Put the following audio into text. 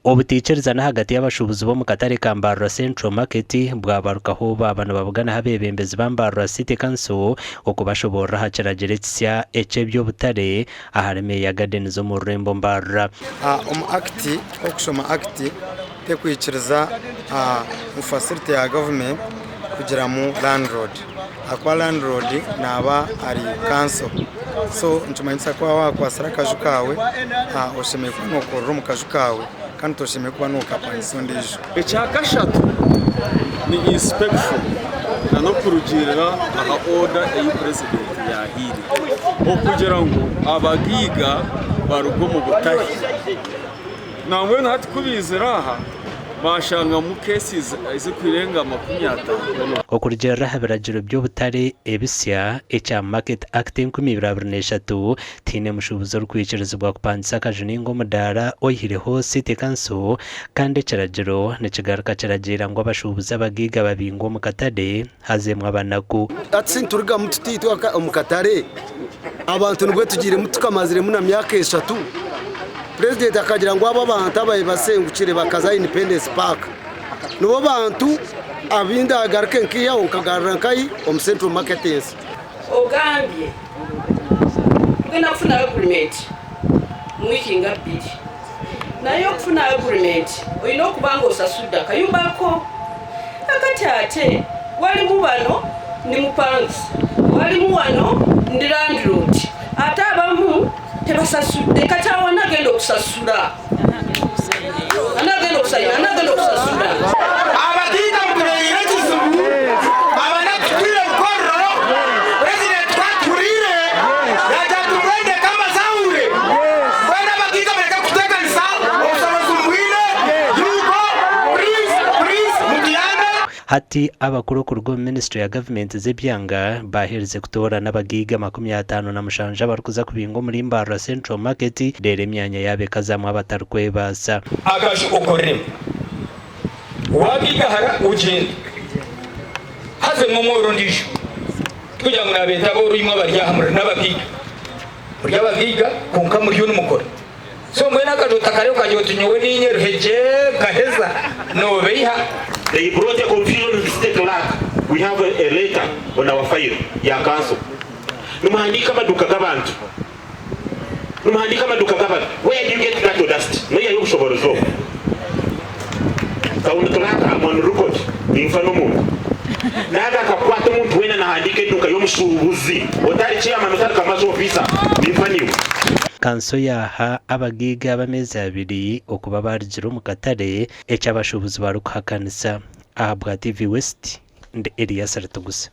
Obutaikirizana ahagati y'abashuubuzi b'omu katare ka Mbarara Central Market bwabarukaho baaba nibabuganaho abeebembezi ba Mbarara City Council okubashoboorora aha kiragiro ekisya eky'eby'obutare ahari Meeya Gardens omu rurembo Mbarara. Omu Act, okushoma Act tekwikiriza mu facility ya government kugiramu landlord ahakuba landlord naaba ari council so nikimanyisa ku waaba wakwatsire akaju kaawe oshemereire kuba nokorera omu kaju kaawe kandi toshemereire kuba nokapangisa ondiijo. Ekyakashatu ni inspection na n'okurugiirira aha order ei Purezidenti yaahaire okugira ngu abagaiga baruge omu butare. Nambwenu hati ku baizire aha baashangamu cases ezirikurenga 50. Okurugiirira aha biragiro by'obutare ebisya ekya Market Act 2023, tihaine mushuubuzi orikwikirizibwa kupangisa akaju nainga omudaara oihireho City Council kandi ekiragiro nikigaruka kiragiira ngu abashuubuzi abagaiga babingwe omu katare hazeemu abanaku. Hati niturugamu tuta itwe omu katare? Abantu nibwo tugiiremu tukamaziremu na myaka eshatu. Purezidenti akagira ngu abo abantu ababaire basengukire bakaza Independence Park nibo bantu abu ndagaruke nkaihaho nkagarura nkahi omu Central Market ensi. Ogambye tugenda kufuna agreement mu wiiki nga bbiri naye okufuna agreement olina okuba nga osasudde akayumba ko. Kakati ate walimu bano ndi mupangisa, walimu wano ndi landlord ate abamu tebasasudde kati awo ani agenda okusasula? Ani agenda okusayina? Ani agenda okusasula? Abataita mutubereire ekizibu, abanaku tutwire bukorro, Purezidenti ku atuhuriire yaagira ati mbwenu ndeke mbazahure, mbwenu abagaiga mureke kututeganisa, obushobozi mubwine, yuko purizi purizi mutuyambe. Hati abakuru okuruga omu minisitule ya gavumenti z'ebyanga baaherize kutoorana abagaiga 57 abarikuza kubingwa omuri Mbarara Central Market reero emyanya yaabo ekazamu abatarikwebaasa. Akaju okoreremu, waagaigahara ogyende, haza imwe omworo ondiijo. Tikugira ngu naabeeta abooro imwe abari aha muri n'abagaiga. Muri abagaiga kwonka muriyo nimukora. So mbwenu akaju otakareeba okagira oti nyowe niinye ruhegye nkaheza, noobeiha. They brought a confusion with city clerk, we have a letter on our file ya council nimuhandiika amaduuka g'abantu, nimuhandiika amaduuka g'abantu, where do you get that audacity? Noihayo obushoboorozi obwo? Town clerk am on record ninfa n'omuntu naaza akakwata omuntu weena nahandiika eduuka y'omushuubuzi otari chairman otari commercial officer ninfa naiwe. Kanso yaaha abagaiga ab'ameezi abiri okuba baarugire omu katare, eki abashuubuzi barikuhakanisa. Ahabwa TV West, ndi Elias Rutigusa.